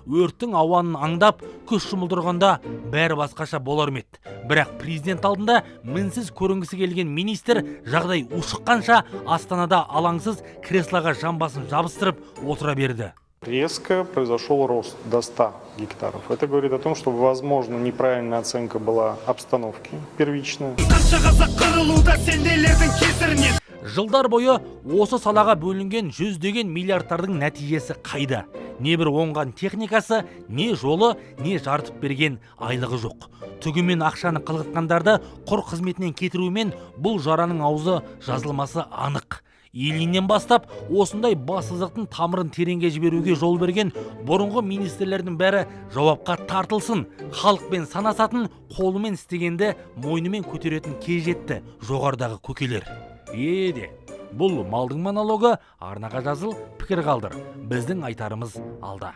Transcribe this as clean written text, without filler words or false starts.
Өрттің ауанын аңдап, күш жұмылдырғанда бәрі басқаша болар ма еді? Бірақ президент алдында мінсіз көрінгісі келген министр жағдай ушыққанша Астанада алаңсыз креслоға жамбасын жабыстырып отыра берді. Резко произошел рост до 100 гектаров. Это говорит о том, что, возможно, неправильная оценка была обстановки первичная. Қанша қазақ қырылуда сендейлердің кесірінен. Жылдар бойы осы салаға бөлінген жүздеген миллиардтардың нәтижесі қайда? Не бір оңған техникасы, не жолы, не жарытып берген айлығы жоқ. Түгімен ақшаны қылғытқандарды құр қызметінен кетірумен бұл жараның аузы жазылмасы анық. Ильиннен бастап осындай бассыздықтың тамырын тереңге жіберуге жол берген бұрынғы министрлердің бәрі жауапқа тартылсын. Халықпен санасатын, қолымен істегенді мойнымен көтеретін кез жетті, жоғарыдағы көкелер. Е де, бұл малдың монологы. Арнаға жазыл, пікір қалдыр. Біздің айтарымыз алда.